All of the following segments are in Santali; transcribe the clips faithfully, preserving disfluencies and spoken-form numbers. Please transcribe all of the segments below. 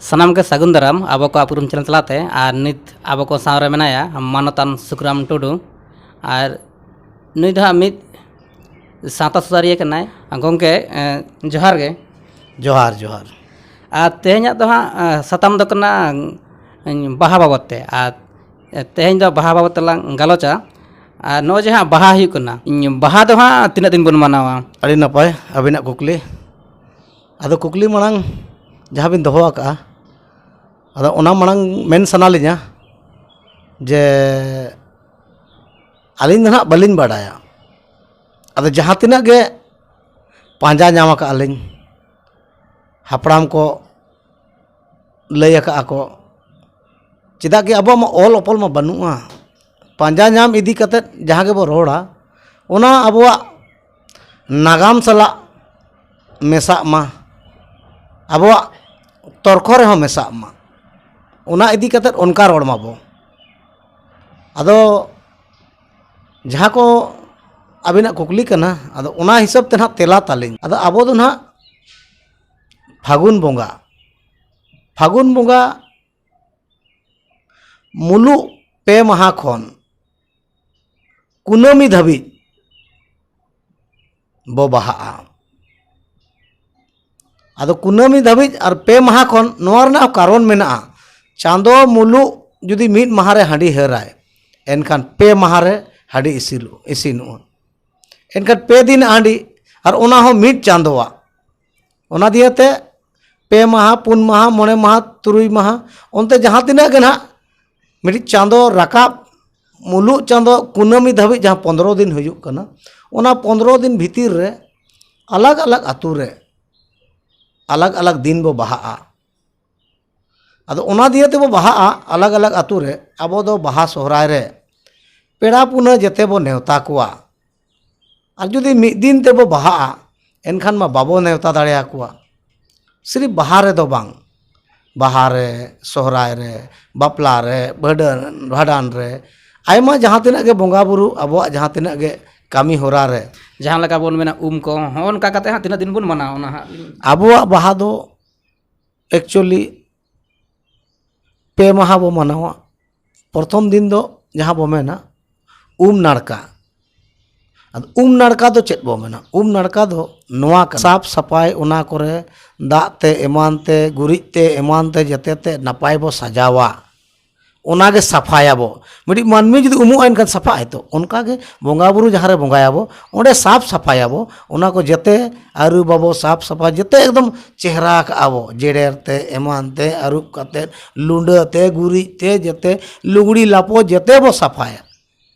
ᱥᱟᱱᱟᱢ ᱜᱮ ᱥᱟᱹᱜᱩᱱ ᱫᱟᱨᱟᱢ ᱟᱵᱚ ᱠᱚ ᱩᱯᱨᱩᱢ ᱪᱮᱱᱮᱞ ᱛᱟᱞᱟᱛᱮ᱾ ᱟᱨ ᱱᱤᱛ ᱟᱵᱚ ᱠᱚ ᱥᱟᱶ ᱨᱮ ᱢᱮᱱᱟᱭᱟ ᱢᱟᱱᱚᱛᱟᱱ ᱥᱩᱠᱨᱟᱢ ᱴᱩᱰᱩ᱾ ᱟᱨ ᱱᱩᱭ ᱫᱚ ᱦᱟᱸᱜ ᱢᱤᱫ ᱥᱟᱶᱛᱟ ᱥᱩᱥᱟᱹᱨᱤᱭᱟᱹ ᱠᱟᱱᱟᱭ᱾ ᱜᱚᱢᱠᱮ, ᱮᱸ, ᱡᱚᱦᱟᱨ ᱜᱮ᱾ ᱡᱚᱦᱟᱨ, ᱡᱚᱦᱟᱨ᱾ ᱟᱨ ᱛᱮᱦᱮᱧᱟᱜ ᱫᱚ ᱦᱟᱸᱜ, ᱮᱸ, ᱥᱟᱛᱟᱢ ᱫᱚ ᱠᱟᱱᱟ, ᱮᱸ, ᱵᱟᱦᱟ ᱵᱟᱵᱚᱫ ᱛᱮ᱾ ᱟᱨ ᱛᱮᱦᱮᱧ ᱫᱚ ᱵᱟᱦᱟ ᱵᱟᱵᱚᱫ ᱛᱮᱞᱟᱝ ᱜᱟᱞᱚᱪᱟ᱾ ᱟᱨ ᱱᱚᱜᱼᱚᱭ ᱡᱮ ᱦᱟᱸᱜ ᱵᱟᱦᱟ ᱦᱩᱭᱩᱜ ᱠᱟᱱᱟ, ᱵᱟᱦᱟ ᱫᱚ ᱦᱟᱸᱜ ᱛᱤᱱᱟᱹᱜ ᱫᱤᱱ ᱵᱚᱱ ᱢᱟᱱᱟᱣᱟ? ᱟᱹᱰᱤ ᱱᱟᱯᱟᱭ ᱟᱹᱵᱤᱱᱟᱜ ᱠᱩᱠᱞᱤ᱾ ᱟᱫᱚ ᱠᱩᱠᱞᱤ ᱢᱟᱲᱟᱝ ᱡᱟᱦᱟᱸ ᱵᱤᱱ ᱫᱚᱦᱚ ᱟᱠᱟᱫᱼᱟ, ᱟᱫᱚ ᱚᱱᱟ ᱢᱟᱲᱟᱝ ᱢᱮᱱ ᱥᱟᱱᱟ ᱞᱤᱧᱟ ᱡᱮ ᱟᱹᱞᱤᱧ ᱫᱚ ᱱᱟᱦᱟᱜ ᱵᱟᱹᱞᱤᱧ ᱵᱟᱰᱟᱭᱟ᱾ ᱟᱫᱚ ᱡᱟᱦᱟᱸ ᱛᱤᱱᱟᱹᱜ ᱜᱮ ᱯᱟᱸᱡᱟ ᱧᱟᱢ ᱟᱠᱟᱫᱼᱟ ᱞᱤᱧ, ᱦᱟᱯᱲᱟᱢ ᱠᱚ ᱞᱟᱹᱭ ᱟᱠᱟᱫᱼᱟ ᱠᱚ, ᱪᱮᱫᱟᱜ ᱜᱮ ᱟᱵᱚᱣᱟᱜ ᱢᱟ ᱚᱞ ᱚᱯᱚᱞ ᱢᱟ ᱵᱟᱹᱱᱩᱜᱼᱟ, ᱯᱟᱸᱡᱟ ᱧᱟᱢ ᱤᱫᱤ ᱠᱟᱛᱮᱫ ᱡᱟᱦᱟᱸ ᱜᱮᱵᱚ ᱨᱚᱲᱟ, ᱚᱱᱟ ᱟᱵᱚᱣᱟᱜ ᱱᱟᱜᱟᱢ ᱥᱟᱞᱟᱜ ᱢᱮᱥᱟᱜ ᱢᱟ, ᱟᱵᱚᱣᱟᱜ ᱛᱚᱨᱠᱷᱚ ᱨᱮᱦᱚᱸ ᱢᱮᱥᱟᱜ ᱢᱟ, ᱚᱱᱟ ᱤᱫᱤ ᱠᱟᱛᱮᱫ ᱚᱱᱠᱟ ᱨᱚᱲ ᱢᱟᱵᱚ᱾ ᱟᱫᱚ ᱡᱟᱦᱟᱸ ᱠᱚ ᱟᱹᱵᱤᱱᱟᱜ ᱠᱩᱠᱞᱤ ᱠᱟᱱᱟ, ᱟᱫᱚ ᱚᱱᱟ ᱦᱤᱥᱟᱹᱵ ᱛᱮ ᱱᱟᱦᱟᱜ ᱛᱮᱞᱟ ᱛᱟᱹᱞᱤᱧ᱾ ᱟᱫᱚ ᱟᱵᱚ ᱫᱚ ᱱᱟᱦᱟᱜ ᱯᱷᱟᱹᱜᱩᱱ ᱵᱚᱸᱜᱟ, ᱯᱷᱟᱹᱜᱩᱱ ᱵᱚᱸᱜᱟ ᱢᱩᱞᱩᱜ ᱯᱮ ᱢᱟᱦᱟ ᱠᱷᱚᱱ ᱠᱩᱱᱟᱹᱢᱤ ᱫᱷᱟᱹᱵᱤᱡ ᱵᱚ ᱵᱟᱦᱟᱜᱼᱟ᱾ ᱟᱫᱚ ᱠᱩᱱᱟᱹᱢᱤ ᱫᱷᱟᱹᱵᱤᱡ ᱟᱨ ᱯᱮ ᱢᱟᱦᱟ ᱠᱷᱚᱱ ᱱᱚᱣᱟ ᱨᱮᱱᱟᱜ ᱦᱚᱸ ᱠᱟᱨᱚᱱ ᱢᱮᱱᱟᱜᱼᱟ᱾ ᱪᱟᱸᱫᱚ ᱢᱩᱞᱩᱜ ᱡᱩᱫᱤ ᱢᱤᱫ ᱢᱟᱦᱟ ᱨᱮ ᱦᱟᱺᱰᱤ ᱦᱟᱹᱨᱟᱭ, ᱮᱱᱠᱷᱟᱱ ᱯᱮ ᱢᱟᱦᱟ ᱨᱮ ᱦᱟᱺᱰᱤ ᱤᱥᱤᱱ-, ᱤᱥᱤᱱᱚᱜᱼᱟ᱾ ᱮᱱᱠᱷᱟᱱ ᱯᱮ ᱫᱤᱱ ᱦᱟᱺᱰᱤ, ᱟᱨ ᱚᱱᱟ ᱦᱚᱸ ᱢᱤᱫ ᱪᱟᱸᱫᱚᱣᱟᱜ᱾ ᱚᱱᱟ ᱫᱤᱭᱮ ᱛᱮ ᱯᱮ ᱢᱟᱦᱟ, ᱯᱩᱱ ᱢᱟᱦᱟ, ᱢᱚᱬᱮ ᱢᱟᱦᱟ, ᱛᱩᱨᱩᱭ ᱢᱟᱦᱟ, ᱚᱱᱛᱮ ᱡᱟᱦᱟᱸ ᱛᱤᱱᱟᱹᱜ ᱜᱮ ᱱᱟᱦᱟᱜ ᱢᱤᱫᱴᱤᱡ ᱪᱟᱸᱫᱚ ᱨᱟᱠᱟᱵ, ᱢᱩᱞᱩᱜ ᱪᱟᱸᱫᱚ ᱠᱩᱱᱟᱹᱢᱤ ᱫᱷᱟᱹᱵᱤᱡ ᱡᱟᱦᱟᱸ ᱯᱚᱱᱫᱽᱨᱚ ᱫᱤᱱ ᱦᱩᱭᱩᱜ ᱠᱟᱱᱟ, ᱚᱱᱟ ᱯᱚᱱᱫᱽᱨᱚ ᱫᱤᱱ ᱵᱷᱤᱛᱤᱨ ᱨᱮ ᱟᱞᱟᱜᱽ ᱟᱞᱟᱜᱽ ᱟᱛᱳ ᱨᱮ ᱟᱞᱟᱜᱽ ᱟᱞᱟᱜᱽ ᱫᱤᱱ ᱵᱚ ᱵᱟᱦᱟᱜᱼᱟ᱾ ᱟᱫᱚ ᱚᱱᱟ ᱫᱤᱭᱮ ᱛᱮᱵᱚ ᱵᱟᱦᱟᱜᱼᱟ, ᱟᱞᱟᱜᱽ ᱟᱞᱟᱜᱽ ᱟᱛᱳ ᱨᱮ ᱟᱵᱚ ᱫᱚ ᱵᱟᱦᱟ ᱥᱚᱦᱨᱟᱭ ᱨᱮ ᱯᱮᱲᱟ ᱯᱩᱱᱟᱹ ᱡᱮᱛᱮ ᱵᱚ ᱱᱮᱣᱛᱟ ᱠᱚᱣᱟ᱾ ᱟᱨ ᱡᱩᱫᱤ ᱢᱤᱫ ᱫᱤᱱ ᱛᱮᱵᱚ ᱵᱟᱦᱟᱜᱼᱟ, ᱮᱱᱠᱷᱟᱱ ᱢᱟ ᱵᱟᱵᱚ ᱱᱮᱣᱛᱟ ᱫᱟᱲᱮᱭᱟᱠᱚᱣᱟ᱾ ᱥᱤᱨᱤᱯ ᱵᱟᱦᱟ ᱨᱮᱫᱚ ᱵᱟᱝ, ᱵᱟᱦᱟ ᱨᱮ, ᱥᱚᱦᱨᱟᱭ ᱨᱮ, ᱵᱟᱯᱞᱟ ᱨᱮ, ᱵᱷᱟᱹᱰᱟᱹᱱ, ᱵᱷᱟᱸᱰᱟᱱ ᱨᱮ, ᱟᱭᱢᱟ ᱡᱟᱦᱟᱸ ᱛᱤᱱᱟᱹᱜ ᱜᱮ ᱵᱚᱸᱜᱟ ᱵᱩᱨᱩ, ᱟᱵᱚᱣᱟᱜ ᱡᱟᱦᱟᱸ ᱛᱤᱱᱟᱹᱜ ᱜᱮ ᱠᱟᱹᱢᱤ ᱦᱚᱨᱟ ᱨᱮ᱾ ᱡᱟᱦᱟᱸ ᱞᱮᱠᱟ ᱵᱚᱱ ᱢᱮᱱᱟ ᱩᱢ ᱠᱚ, ᱦᱚᱸᱜᱼᱚ ᱱᱚᱝᱠᱟ ᱠᱟᱛᱮ ᱦᱟᱸᱜ ᱛᱤᱱᱟᱹᱜ ᱫᱤᱱ ᱵᱚᱱ ᱢᱟᱱᱟᱣᱟ ᱚᱱᱟ ᱦᱟᱸᱜ? ᱟᱵᱚᱣᱟᱜ ᱵᱟᱦᱟ ᱫᱚ actually ᱯᱮ ᱢᱟᱦᱟ ᱵᱚ ᱢᱟᱱᱟᱣᱟ᱾ ᱯᱨᱚᱛᱷᱚᱢ ᱫᱤᱱ ᱫᱚ ᱡᱟᱦᱟᱸ ᱵᱚ ᱢᱮᱱᱟ ᱩᱢ ᱱᱟᱲᱠᱟ᱾ ᱟᱫᱚ ᱩᱢ ᱱᱟᱲᱠᱟ ᱫᱚ ᱪᱮᱫ ᱵᱚ ᱢᱮᱱᱟ? ᱩᱢ ᱱᱟᱲᱠᱟ ᱫᱚ ᱱᱚᱣᱟ ᱠᱟᱱᱟ, ᱥᱟᱯ ᱥᱟᱯᱷᱟᱭ, ᱚᱱᱟ ᱠᱚᱨᱮ ᱫᱟᱜ ᱛᱮ ᱮᱢᱟᱱ ᱛᱮ ᱜᱩᱨᱤᱡ ᱛᱮ ᱮᱢᱟᱱ ᱛᱮ ᱡᱮᱛᱮ ᱛᱮ ᱱᱟᱯᱟᱭ ᱵᱚ ᱥᱟᱡᱟᱣᱟ᱾ ᱚᱱᱟᱜᱮ ᱥᱟᱯᱷᱟᱭᱟᱵᱚ᱾ ᱢᱤᱫᱴᱤᱡ ᱢᱟᱹᱱᱢᱤ ᱡᱩᱫᱤ ᱩᱢᱩᱜ ᱟᱭ, ᱮᱱᱠᱷᱟᱱ ᱥᱟᱯᱷᱟᱜ ᱟᱭ ᱛᱚ᱾ ᱚᱱᱠᱟᱜᱮ ᱵᱚᱸᱜᱟ ᱵᱩᱨᱩ ᱡᱟᱦᱟᱸ ᱨᱮ ᱵᱚᱸᱜᱟᱭᱟᱵᱚ, ᱚᱸᱰᱮ ᱥᱟᱯ ᱥᱟᱯᱷᱟᱭᱟᱵᱚ᱾ ᱚᱱᱟ ᱠᱚ ᱡᱮᱛᱮ ᱟᱹᱨᱩᱵᱟᱵᱚ, ᱥᱟᱯ ᱥᱟᱯᱷᱟ ᱡᱮᱛᱮ ᱮᱠᱫᱚᱢ ᱪᱮᱦᱨᱟ ᱠᱟᱜᱼᱟ ᱵᱚ, ᱡᱮᱨᱮᱲ ᱛᱮ ᱮᱢᱟᱱ ᱛᱮ ᱟᱹᱨᱩᱵ ᱠᱟᱛᱮᱫ, ᱞᱩᱸᱰᱟᱹ ᱛᱮ, ᱜᱩᱨᱤᱡ ᱛᱮ, ᱡᱮᱛᱮ ᱞᱩᱜᱽᱲᱤ ᱞᱟᱯᱚ ᱡᱮᱛᱮ ᱵᱚ ᱥᱟᱯᱷᱟᱭᱟ᱾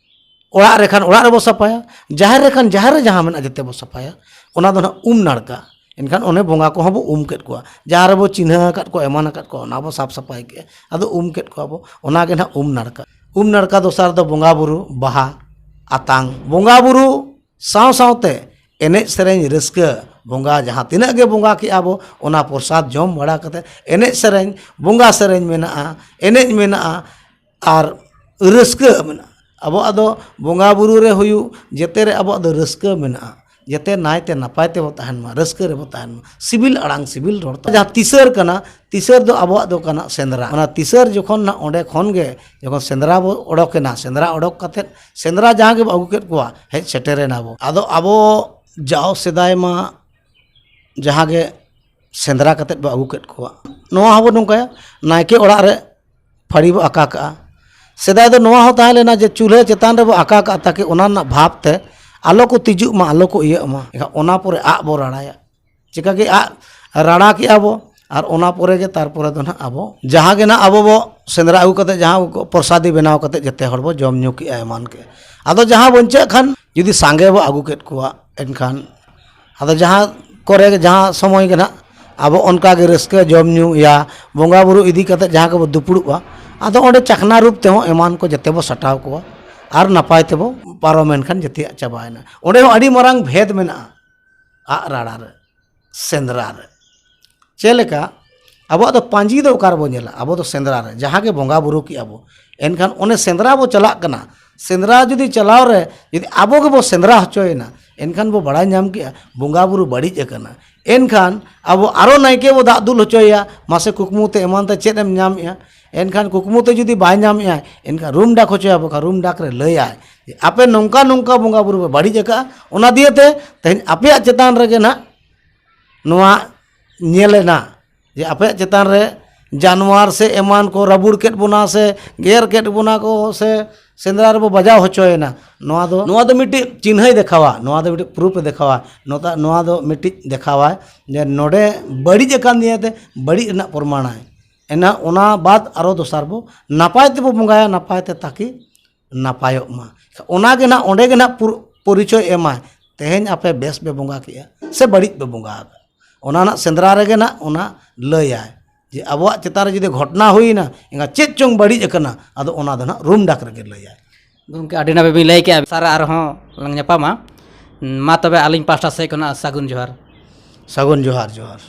ᱚᱲᱟᱜ ᱨᱮ ᱠᱷᱟᱱ ᱚᱲᱟᱜ ᱨᱮᱵᱚ ᱥᱟᱯᱷᱟᱭᱟ, ᱡᱟᱦᱮᱨ ᱨᱮ ᱠᱷᱟᱱ ᱡᱟᱦᱮᱨ ᱨᱮ ᱡᱟᱦᱟᱸ ᱢᱮᱱᱟᱜᱼᱟ ᱡᱮᱛᱮ ᱵᱚ ᱥᱟᱯᱷᱟᱭᱟ᱾ ᱚᱱᱟ ᱫᱚ ᱱᱟᱦᱟᱜ ᱩᱢ ᱱᱟᱲᱠᱟ᱾ ᱮᱱᱠᱷᱟᱱ ᱚᱱᱮ ᱵᱚᱸᱜᱟ ᱠᱚᱦᱚᱸ ᱵᱚ ᱩᱢ ᱠᱮᱫ ᱠᱚᱣᱟ, ᱡᱟᱦᱟᱸ ᱨᱮᱵᱚ ᱪᱤᱱᱦᱟᱹ ᱟᱠᱟᱫ ᱠᱚᱣᱟ, ᱮᱢᱟᱱ ᱟᱠᱟᱫ ᱠᱚᱣᱟ, ᱚᱱᱟ ᱵᱚ ᱥᱟᱯ ᱥᱟᱯᱷᱟᱭ ᱠᱮᱫᱼᱟ, ᱟᱫᱚ ᱩᱢ ᱠᱮᱫ ᱠᱚᱣᱟ ᱵᱚ᱾ ᱚᱱᱟᱜᱮ ᱱᱟᱦᱟᱜ ᱩᱢ ᱱᱟᱲᱠᱟ᱾ ᱩᱢ ᱱᱟᱲᱠᱟ ᱫᱚᱥᱟᱨ ᱫᱚ ᱵᱚᱸᱜᱟ ᱵᱩᱨᱩ, ᱵᱟᱦᱟ ᱟᱛᱟᱝ, ᱵᱚᱸᱜᱟ ᱵᱩᱨᱩ ᱥᱟᱶ ᱥᱟᱶᱛᱮ ᱮᱱᱮᱡ ᱥᱮᱨᱮᱧ ᱨᱟᱹᱥᱠᱟᱹ, ᱵᱚᱸᱜᱟ ᱡᱟᱦᱟᱸ ᱛᱤᱱᱟᱹᱜ ᱜᱮ ᱵᱚᱸᱜᱟ ᱠᱮᱜᱼᱟ ᱵᱚ, ᱚᱱᱟ ᱯᱨᱚᱥᱟᱫ ᱡᱚᱢ ᱵᱟᱲᱟ ᱠᱟᱛᱮ ᱮᱱᱮᱡ ᱥᱮᱨᱮᱧ, ᱵᱚᱸᱜᱟ ᱥᱮᱨᱮᱧ ᱢᱮᱱᱟᱜᱼᱟ, ᱮᱱᱮᱡ ᱢᱮᱱᱟᱜᱼᱟ, ᱟᱨ ᱨᱟᱹᱥᱠᱟᱹ ᱢᱮᱱᱟᱜᱼᱟ᱾ ᱟᱵᱚᱣᱟᱜ ᱫᱚ ᱵᱚᱸᱜᱟ ᱵᱩᱨᱩ ᱨᱮ ᱦᱩᱭᱩᱜ, ᱡᱮᱛᱮ ᱨᱮ ᱟᱵᱚᱣᱟᱜ ᱫᱚ ᱨᱟᱹᱥᱠᱟᱹ ᱢᱮᱱᱟᱜᱼᱟ᱾ ᱡᱮᱛᱮ ᱱᱟᱭᱛᱮ ᱱᱟᱯᱟᱭ ᱛᱮᱵᱚ ᱛᱟᱦᱮᱱ ᱢᱟ, ᱨᱟᱹᱥᱠᱟᱹ ᱨᱮᱵᱚ ᱛᱟᱦᱮᱱ ᱢᱟ, ᱥᱤᱵᱤᱞ ᱟᱲᱟᱝ ᱥᱤᱵᱤᱞ ᱨᱚᱲ ᱛᱟᱵᱚ᱾ ᱡᱟᱦᱟᱸ ᱛᱤᱥᱟᱹᱨ ᱠᱟᱱᱟ, ᱛᱤᱥᱟᱹᱨ ᱫᱚ ᱟᱵᱚᱣᱟᱜ ᱫᱚ ᱠᱟᱱᱟ ᱥᱮᱸᱫᱽᱨᱟ᱾ ᱚᱱᱟ ᱛᱤᱥᱟᱹᱨ ᱡᱚᱠᱷᱚᱱ ᱱᱟᱜ ᱚᱸᱰᱮ ᱠᱷᱚᱱ ᱜᱮ, ᱡᱚᱠᱷᱚᱱ ᱥᱮᱸᱫᱽᱨᱟ ᱵᱚ ᱚᱰᱚᱠᱮᱱᱟ, ᱥᱮᱸᱫᱽᱨᱟ ᱚᱰᱚᱠ ᱠᱟᱛᱮᱫ ᱥᱮᱸᱫᱽᱨᱟ ᱡᱟᱦᱟᱸ ᱜᱮ ᱵᱚ ᱟᱹᱜᱩ ᱠᱮᱫ ᱠᱚᱣᱟ, ᱦᱮᱡ ᱥᱮᱴᱮᱨᱮᱱᱟ ᱵᱚ᱾ ᱟᱫᱚ ᱟᱵᱚ ᱡᱟᱣ ᱥᱮᱫᱟᱭ ᱢᱟ ᱡᱟᱦᱟᱸ ᱜᱮ ᱥᱮᱸᱫᱽᱨᱟ ᱠᱟᱛᱮᱫ ᱵᱚ ᱟᱹᱜᱩ ᱠᱮᱫ ᱠᱚᱣᱟ, ᱱᱚᱣᱟ ᱦᱚᱸᱵᱚ ᱱᱚᱝᱠᱟᱭᱟ, ᱱᱟᱭᱠᱮ ᱚᱲᱟᱜ ᱨᱮ ᱯᱷᱟᱹᱲᱤ ᱵᱚ ᱟᱠᱟ ᱠᱟᱜᱼᱟ᱾ ᱥᱮᱫᱟᱭ ᱫᱚ ᱱᱚᱣᱟ ᱦᱚᱸ ᱛᱟᱦᱮᱸ ᱞᱮᱱᱟ ᱡᱮ ᱪᱩᱞᱦᱟᱹ ᱪᱮᱛᱟᱱ ᱨᱮᱵᱚ ᱟᱠᱟ ᱠᱟᱜᱼᱟ, ᱛᱟᱠᱤ ᱚᱱᱟ ᱨᱮᱱᱟᱜ ᱵᱷᱟᱯ ᱛᱮ ᱟᱞᱚ ᱠᱚ ᱛᱤᱡᱩᱜ ᱢᱟ, ᱟᱞᱚ ᱠᱚ ᱤᱭᱟᱹᱜ ᱢᱟ᱾ ᱮᱱᱠᱷᱟᱱ ᱚᱱᱟ ᱯᱚᱨᱮ ᱟᱜ ᱵᱚ ᱨᱟᱲᱟᱭᱟ᱾ ᱪᱤᱠᱟ ᱜᱮ ᱟᱜ ᱨᱟᱲᱟ ᱠᱮᱜᱼᱟ ᱵᱚ, ᱟᱨ ᱚᱱᱟ ᱯᱚᱨᱮ ᱜᱮ ᱛᱟᱨᱯᱚᱨᱮ ᱫᱚ ᱱᱟᱦᱟᱜ ᱟᱵᱚ ᱡᱟᱦᱟᱸ ᱜᱮ ᱱᱟᱦᱟᱜ ᱟᱵᱚ ᱵᱚ ᱥᱮᱸᱫᱽᱨᱟ ᱟᱹᱜᱩ ᱠᱟᱛᱮ ᱡᱟᱦᱟᱸ ᱯᱨᱚᱥᱟᱫᱤ ᱵᱮᱱᱟᱣ ᱠᱟᱛᱮ ᱡᱮᱛᱮ ᱦᱚᱲ ᱵᱚ ᱡᱚᱢ ᱧᱩ ᱠᱮᱜᱼᱟ ᱮᱢᱟᱱ ᱠᱮᱜᱼᱟ᱾ ᱟᱫᱚ ᱡᱟᱦᱟᱸ ᱵᱟᱧᱪᱟᱜ ᱠᱷᱟᱱ ᱡᱩᱫᱤ ᱥᱟᱸᱜᱮ ᱵᱚ ᱟᱹᱜᱩ ᱠᱮᱫ ᱠᱚᱣᱟ, ᱮᱱᱠᱷᱟᱱ ᱟᱫᱚ ᱡᱟᱦᱟᱸ ᱠᱚᱨᱮ ᱡᱟᱦᱟᱸ ᱥᱚᱢᱚᱭ ᱜᱮ ᱱᱟᱦᱟᱜ ᱟᱵᱚ ᱚᱱᱠᱟ ᱜᱮ ᱨᱟᱹᱥᱠᱟᱹ ᱡᱚᱢ ᱧᱩ ᱭᱟ, ᱵᱚᱸᱜᱟ ᱵᱩᱨᱩ ᱤᱫᱤ ᱠᱟᱛᱮ ᱡᱟᱦᱟᱸ ᱠᱚᱵᱚ ᱫᱩᱯᱲᱩᱵᱼᱟ, ᱟᱫᱚ ᱚᱸᱰᱮ ᱪᱟᱠᱷᱱᱟ ᱨᱩᱯ ᱛᱮᱦᱚᱸ ᱮᱢᱟᱱ ᱠᱚ ᱡᱮᱛᱮ ᱵᱚ ᱥᱟᱴᱟᱣ ᱠᱚᱣᱟ ᱟᱨ ᱱᱟᱯᱟᱭ ᱛᱮᱵᱚ ᱯᱟᱨᱚᱢᱮᱱ ᱠᱷᱟᱱ ᱡᱮᱛᱮᱭᱟᱜ ᱪᱟᱵᱟᱭᱮᱱᱟ᱾ ᱚᱸᱰᱮ ᱦᱚᱸ ᱟᱹᱰᱤ ᱢᱟᱨᱟᱝ ᱵᱷᱮᱫᱽ ᱢᱮᱱᱟᱜᱼᱟ ᱟᱜ ᱨᱟᱲᱟ ᱨᱮ, ᱥᱮᱸᱫᱽᱨᱟ ᱨᱮ᱾ ᱪᱮᱫ ᱞᱮᱠᱟ ᱟᱵᱚᱣᱟᱜ ᱫᱚ ᱯᱟᱸᱡᱤ ᱫᱚ ᱚᱠᱟ ᱨᱮᱵᱚ ᱧᱮᱞᱟ? ᱟᱵᱚ ᱫᱚ ᱥᱮᱸᱫᱽᱨᱟ ᱨᱮ, ᱡᱟᱦᱟᱸ ᱜᱮ ᱵᱚᱸᱜᱟ ᱵᱩᱨᱩ ᱠᱮᱜᱼᱟ ᱵᱚ, ᱮᱱᱠᱷᱟᱱ ᱚᱱᱮ ᱥᱮᱸᱫᱽᱨᱟ ᱵᱚ ᱪᱟᱞᱟᱜ ᱠᱟᱱᱟ᱾ ᱥᱮᱸᱫᱽᱨᱟ ᱡᱩᱫᱤ ᱪᱟᱞᱟᱣ ᱨᱮ ᱡᱩᱫᱤ ᱟᱵᱚ ᱜᱮᱵᱚ ᱥᱮᱸᱫᱽᱨᱟ ᱦᱚᱪᱚᱭᱮᱱᱟ, ᱮᱱᱠᱷᱟᱱ ᱵᱚ ᱵᱟᱲᱟᱭ ᱧᱟᱢ ᱠᱮᱜᱼᱟ ᱵᱚᱸᱜᱟ ᱵᱩᱨᱩ ᱵᱟᱹᱲᱤᱡ ᱟᱠᱟᱱᱟ᱾ ᱮᱱᱠᱷᱟᱱ ᱟᱵᱚ ᱟᱨᱚ ᱱᱟᱭᱠᱮ ᱵᱚ ᱫᱟᱜ ᱫᱩᱞ ᱦᱚᱪᱚᱭᱮᱭᱟ, ᱢᱟᱥᱮ ᱠᱩᱠᱢᱩ ᱛᱮ ᱮᱢᱟᱱ ᱛᱮ ᱪᱮᱫ ᱮᱢ ᱧᱟᱢᱮᱜᱼᱟ? ᱮᱱᱠᱷᱟᱱ ᱠᱩᱠᱢᱩ ᱛᱮ ᱡᱩᱫᱤ ᱵᱟᱭ ᱧᱟᱢᱮᱜᱼᱟ, ᱮᱱᱠᱷᱟᱱ ᱨᱩᱢ ᱰᱟᱠ ᱦᱚᱪᱚᱭᱟᱵᱚ ᱠᱷᱟᱱ ᱨᱩᱢ ᱰᱟᱠ ᱨᱮ ᱞᱟᱹᱭᱟᱭ ᱡᱮ, "ᱟᱯᱮ ᱱᱚᱝᱠᱟ ᱱᱚᱝᱠᱟ ᱵᱚᱸᱜᱟ ᱵᱩᱨᱩ ᱯᱮ ᱵᱟᱹᱲᱤᱡ ᱟᱠᱟᱜᱼᱟ, ᱚᱱᱟ ᱫᱤᱭᱮ ᱛᱮ ᱛᱮᱦᱮᱧ ᱟᱯᱮᱭᱟᱜ ᱪᱮᱛᱟᱱ ᱨᱮᱜᱮ ᱱᱟᱦᱟᱜ ᱱᱚᱣᱟ ᱧᱮᱞᱮᱱᱟ ᱡᱮ ᱟᱯᱮᱭᱟᱜ ᱪᱮᱛᱟᱱ ᱨᱮ ᱡᱟᱱᱣᱟᱨ ᱥᱮ ᱮᱢᱟᱱ ᱠᱚ ᱨᱟᱵᱩᱲ ᱠᱮᱫ ᱵᱚᱱᱟ ᱥᱮ ᱜᱮᱨ ᱠᱮᱫ ᱵᱚᱱᱟ ᱠᱚ ᱥᱮ ᱥᱮᱸᱫᱽᱨᱟ ᱨᱮᱵᱚ ᱵᱟᱡᱟᱣ ᱦᱚᱪᱚᱭᱮᱱᱟ, ᱱᱚᱣᱟ ᱫᱚ, ᱱᱚᱣᱟ ᱫᱚ ᱢᱤᱫᱴᱤᱡ ᱪᱤᱱᱦᱟᱹᱭ ᱫᱮᱠᱷᱟᱣᱟ, ᱱᱚᱣᱟ ᱫᱚ ᱢᱤᱫᱴᱤᱡ ᱯᱨᱩᱯᱷ ᱮ ᱫᱮᱠᱷᱟᱣᱟ, ᱱᱚᱣᱟ ᱫᱚ ᱢᱤᱫᱴᱤᱡ ᱫᱮᱠᱷᱟᱣᱟᱭ ᱡᱮ ᱱᱚᱰᱮ ᱵᱟᱹᱲᱤᱡ ᱟᱠᱟᱱ ᱫᱤᱭᱟᱹ ᱛᱮ ᱵᱟᱹᱲᱤᱡ ᱨᱮᱱᱟᱜ ᱯᱨᱚᱢᱟᱬᱟᱭ᱾ ᱮᱱᱟ ᱚᱱᱟ ᱵᱟᱫ ᱟᱨᱚ ᱫᱚᱥᱟᱨ ᱵᱚ ᱱᱟᱯᱟᱭ ᱛᱮᱵᱚ ᱵᱚᱸᱜᱟᱭᱟ, ᱱᱟᱯᱟᱭ ᱛᱮ ᱛᱟᱠᱤ ᱱᱟᱯᱟᱭᱚᱜ ᱢᱟ᱾ ᱚᱱᱟ ᱜᱮ ᱱᱟᱜ ᱚᱸᱰᱮ ᱜᱮ ᱱᱟᱜ ᱯᱩᱨ-, ᱯᱚᱨᱤᱪᱚᱭ ᱮᱢᱟᱭ, ᱛᱮᱦᱮᱧ ᱟᱯᱮ ᱵᱮᱥ ᱯᱮ ᱵᱚᱸᱜᱟ ᱠᱮᱜᱼᱟ ᱥᱮ ᱵᱟᱹᱲᱤᱡ ᱯᱮ ᱵᱚᱸᱜᱟ ᱟᱠᱟᱫᱼᱟ᱾ ᱚᱱᱟ ᱱᱟᱜ ᱥᱮᱸᱫᱽᱨᱟ ᱨᱮᱜᱮ ᱱᱟᱜ ᱚᱱᱟ ᱞᱟᱹᱭᱟᱭ ᱡᱮ ᱟᱵᱚᱣᱟᱜ ᱪᱮᱛᱟᱱ ᱨᱮ ᱡᱩᱫᱤ ᱜᱷᱚᱴᱱᱟ ᱦᱩᱭᱱᱟ, ᱮᱱᱠᱷᱟᱱ ᱪᱮᱫ ᱪᱚᱝ ᱵᱟᱹᱲᱤᱡ ᱟᱠᱟᱱᱟ, ᱟᱫᱚ ᱚᱱᱟ ᱫᱚ ᱱᱟᱜ ᱨᱩᱢ ᱰᱟᱠ ᱨᱮᱜᱮ ᱞᱟᱹᱭᱟᱭ᱾ ᱜᱚᱢᱠᱮ, ᱟᱹᱰᱤ ᱱᱟᱯᱟᱭ ᱵᱤᱱ ᱞᱟᱹᱭ ᱠᱮᱜᱼᱟ᱾ ᱥᱟᱨᱟ ᱟᱨᱦᱚᱸ ᱞᱟᱝ ᱧᱟᱯᱟᱢᱟ᱾ ᱢᱟ ᱛᱚᱵᱮ ᱟᱹᱞᱤᱧ ᱯᱟᱦᱴᱟ ᱥᱮᱫ ᱠᱷᱚᱱᱟᱜ ᱥᱟᱹᱜᱩᱱ ᱡᱚᱦᱟᱨ᱾ ᱥᱟᱹᱜᱩᱱ ᱡᱚᱦᱟᱨ, ᱡᱚᱦᱟᱨ᱾